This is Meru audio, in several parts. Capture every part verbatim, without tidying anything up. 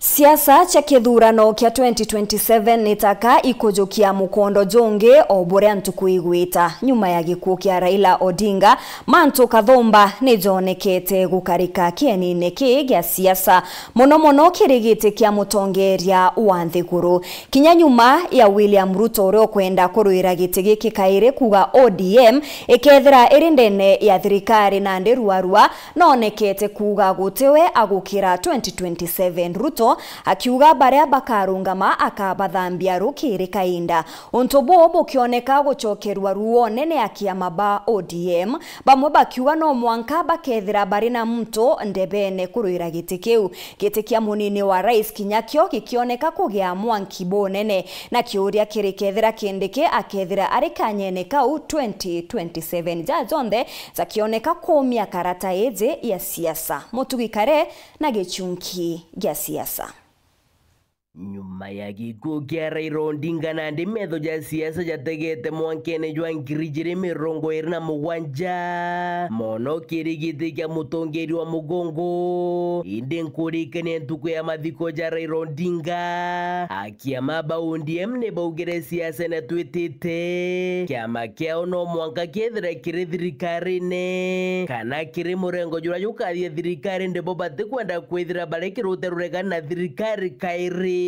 Siasa cia kithurano kia twenty twenty-seven ni taka ikujukia mukondo jungi o buria ntuku igwita. Nyuma ya gikuu kia Raila Odinga, mantu kathumba ni jonekete gukarika kienine kii gia siasa, mono mono kiri giti kia mutongeria wa nthiguru. Kinya nyuma ya William Ruto uria ukwenda kurwira giti giki kairi kuuga O D M ikethira iri ndene ya thirikari nandi ruarua, noonekete kuuga gutiwe agukira twenty twenty-seven, Ruto akiuga baria bakarungama akabathambia rukiri kainda. Untu buu bukioneka gucokerua ruone ni akiama ba O D M, bamwe bakiuga no mwanka bakethira bari na muntu ndebene kurwira giti kiu. Giti kia munini wa rais kinya kio gikioneka kugia mwanki bunene, na kiuria kiri kethira Kindiki akethira ari kanyene kau twenty twenty-seven. Ja jonthe jakioneka kumia karata iji ya siasa. Mutugi Kare na gichunki gia siasa. Nyuma ya gikuu kia Raila Odinga, nandi metho ja siasa jategete mwankene jwa ngiri ijiri mirongo iri na mugwanja, mono kiri giti kia mutongeria wa mugongo. Indi nkurikania ntuku ya mathiko ja Raila Odinga, akiama ba O D M ni baugire siasa ni twitite. Kiama kiao no mwanka kiethire kiri thirikarine, kana kiri murengo juria jukathithia thirikari, ndibo batikwenda kwithira bari kirute ruregani na thirikari kairi.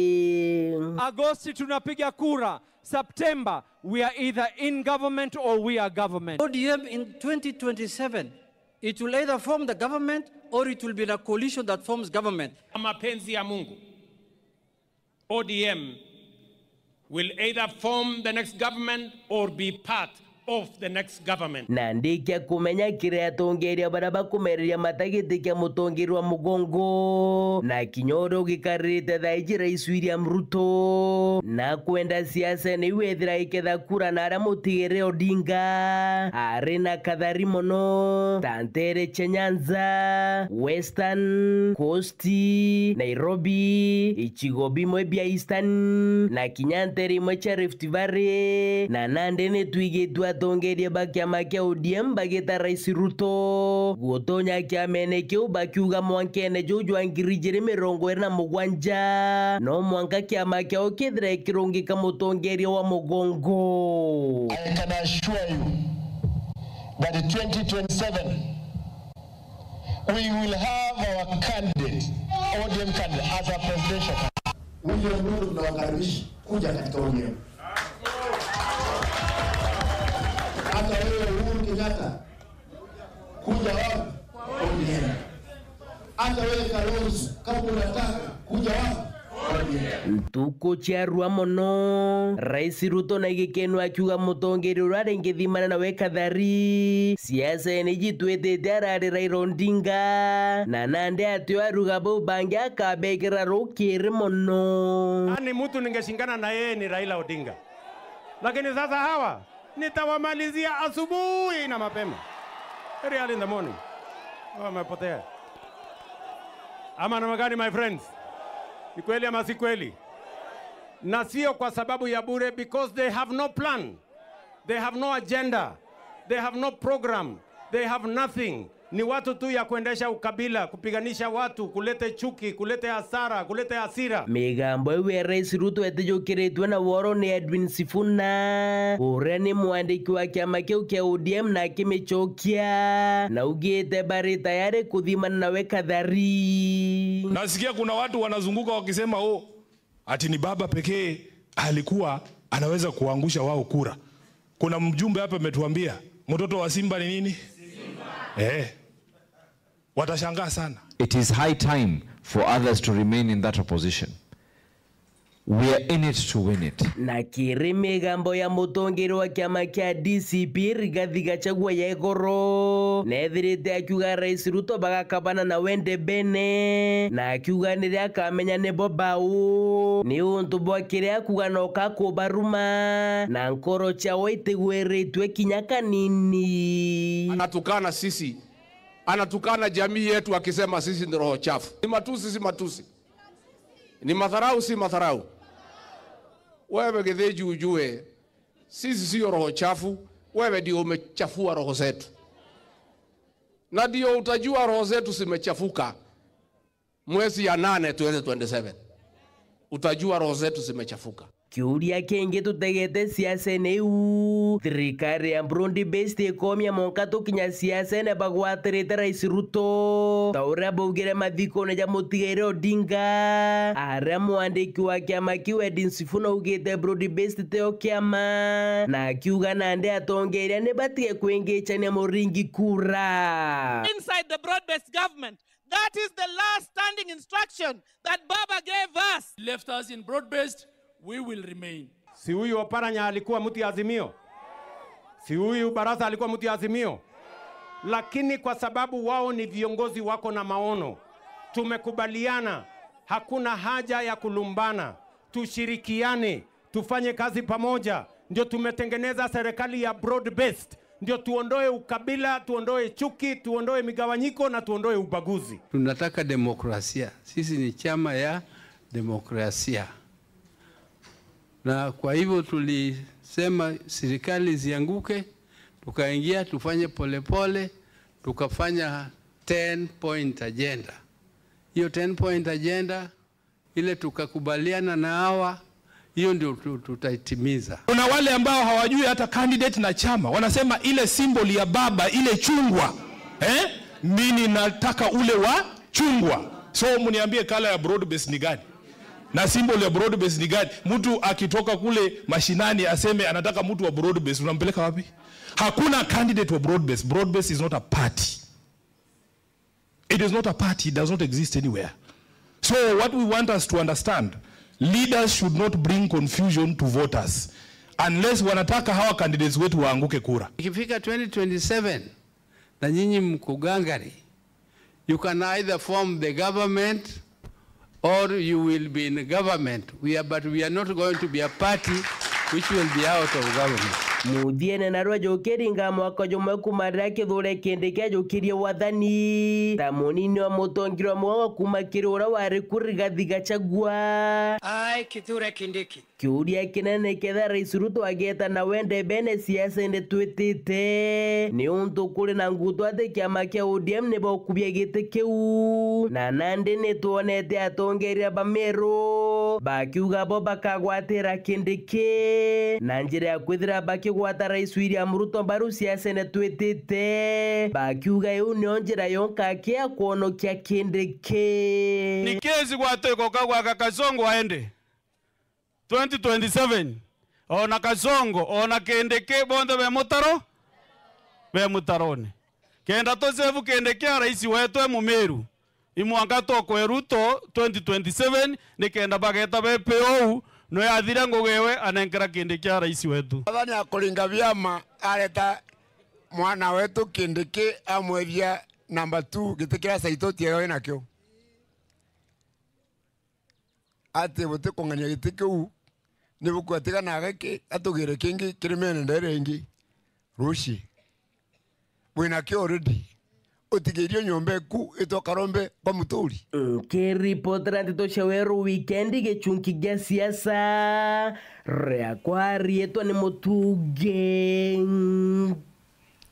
Agosti tunapiga kura, September we are either in government or we are government. O D M in twenty twenty-seven, it will either form the government or it will be in a coalition that forms government. Mapenzi ya Mungu, O D M will either form the next government or be part of the next government. Na ndikia kumenya kiri atongeria baria bakumereria mata giti kia mutongeria wa mugongo, na kinya uria ugikaririte thaa iji Rais William Ruto, na kwenda siasa ni wethira iketha kura na aria mutigire Odinga ari na kathari mono, ta ntere cia Nyanza, Western, Coast, Nairobi, icigo bimwe bia Eastern, na kinya ntere imwe cia Rift Valley, na nandi ni twigitue atongeria ba kiama kia O D M bagita Rais Ruto gutonya kiamene kiu, bakiuga mwankene juu jwa ngiri ijiri mirongo iri na mugwanja, no mwanka kiama kiao kithire kirungika mutongeria wa mugongo. I can assure you that twenty twenty-seven, we will have our candidate, O D M candidate, as a presidential candidate. William Ruto, tunawakaribisha kuja katika O D M. Hata wewe Uhuru Kenyatta, kuja wapi? O D M. Hata wewe Kalonzo, kama unataka, kuja wapi? O D M. Ntuku ciarua mono, Rais Ruto na igikeno akiuga mutongeria uria aringithimana nawe kathari. Siasa ni jitwitite arari Raila Odinga, na nandi atio aruga bau bangi akabekira rukiri mono. Yaani mtu ningeshingana na yeye ni Raila Odinga. Lakini sasa hawa nitawamalizia asubuhi na mapema. Very early in the morning. Wamepotea. Ama namna gani, my friends? Ni kweli ama si kweli? Na sio kwa sababu ya bure, because they have no plan. They have no agenda. They have no program. They have nothing. Ni watu tu ya kuendesha ukabila, kupiganisha watu, kulete chuki, kulete hasara, kulete hasira. Migambo iu ya Rais Ruto etijukiritwe na woro ni Edwin Sifuna, uria ni mwandiki wa kiama kiu kia O D M, na akimicokia, na augite bari tayari kuthimana nawe kathari. Nasikia kuna watu wanazunguka wakisema, "Oh, ati ni baba pekee alikuwa anaweza kuangusha wao kura." Kuna mjumbe hapa ametuambia, mtoto wa simba ni nini? Eh. Watashangaa sana. It is high time for others to remain in that opposition. We are in it to win it. Na kiri migambo ya mutongeria wa kiama kia D C P, Rigathi Gachagua, ya igoro, nethirite akiuga Rais Ruto bagakabana nawe ndebene, na akiuga niria akamenya nibo bau, ni untu bwa kiria akuuga no kakubaruma, na nkoro ciao itigwiritue kinya kanini. Anatukana sisi, anatukana jamii yetu akisema sisi ni roho chafu. Ni matusi, si matusi? Ni madharau, si madharau? Wewe Githinji, ujue sisi sio roho chafu, wewe ndio umechafua roho zetu. Na ndio utajua roho zetu zimechafuka mwezi ya nane twenty twenty-seven. utajua roho zetu zimechafuka. Kiuria kingi tutegete siasene iu, thirikari ya broad based ikomia monka tukinya siasene bagwatirite Rais Ruto, ta uria baugire mathikone ja mutigaire Odinga, aria mwandiki wa kiama kiu Edwin Sifuna augite broad based tio kiama, na akiuga nandi atongeria ni batige kwingichania Muringi kura. Inside the broad-based government, that is the last standing instruction that Baba gave us. Left us in broad-based, we will remain. Si huyu Oparanya alikuwa mtu ya Azimio? Si huyu Barasa alikuwa mtu ya Azimio? Lakini kwa sababu wao ni viongozi wako na maono, tumekubaliana hakuna haja ya kulumbana, tushirikiane, tufanye kazi pamoja, ndio tumetengeneza serikali ya broad based, ndio tuondoe ukabila, tuondoe chuki, tuondoe migawanyiko na tuondoe ubaguzi. Tunataka demokrasia. Sisi ni chama ya demokrasia. Na kwa hivyo tulisema serikali zianguke, tukaingia tufanye polepole, tukafanya ten point agenda. Hiyo ten point agenda ile tukakubaliana na hawa, hiyo ndio tu-, tutaitimiza. Kuna wale ambao hawajui hata candidate na chama, wanasema ile symbol ya baba, ile chungwa, eh? Mimi nataka ule wa chungwa. So mniambie kala ya broad base ni gani? Na symbol ya broad base ni gani? Mtu akitoka kule mashinani aseme anataka mtu wa broad base, unampeleka wapi? Hakuna candidate wa broad base. Broad base is not a party. It is not a party, it does not exist anywhere. So what we want us to understand, leaders should not bring confusion to voters unless wanataka hawa candidates wetu waanguke kura. Ikifika twenty twenty-seven na nyinyi mko gangari, you can either form the government or you will be in government. We are, but we are not going to be a party which will be out of government. Muthiene narua jukiri nga mwaka jumwe kuma riria Kithure Kindiki ajukirie wathani ta munini wa mutongeria mwe wa kuma kiri uria wari ku Rigathi Gachagua. Ai, Kithure Kindiki. Kiuria kinene kethira Rais Ruto ageta nawe ndebene siasa indi twitite, ni untu kuri na ngutu ati kiama kia O D M ni bokubia giti kiu. Na nandi ni twonete atongeria ba Meru bakiuga bo bakagwatira Kindiki na njira ya kwithira bakigwata Rais William Ruto mbaru siasene twitite, bakiuga iu nio njira yonka kia kwonokia Kindiki. Nikezi gwatwika ukagwaka Kasongo aende. Twenty twenty-seven, ona Kasongo, ona Kindiki, bonthe be mutaro, be mutarone. Kenda tusevu Kindiki a rais wetu e Mumiru, imwanka tokwe Ruto twenty twenty-seven, nikenda bageta be piou, no yathira ngugi ewe anenkera Kindiki a rais wetu. Athani akuringa biama areta mwana wetu Kindiki amwethia number two, giti kiria Saitoti ewe nakio. Ati butikung'ania giti kiu, ni bukua tiga na giki, atugire kingi kirimene ndere ingi ruci. Wina kio already. Utigirio nyomba eku itwa karombe kwa muturi. Nkiripotera ndeto cia Weru Wikendi gicunki gia siasa, riakwa riitwa ni Mutungi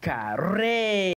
Kare.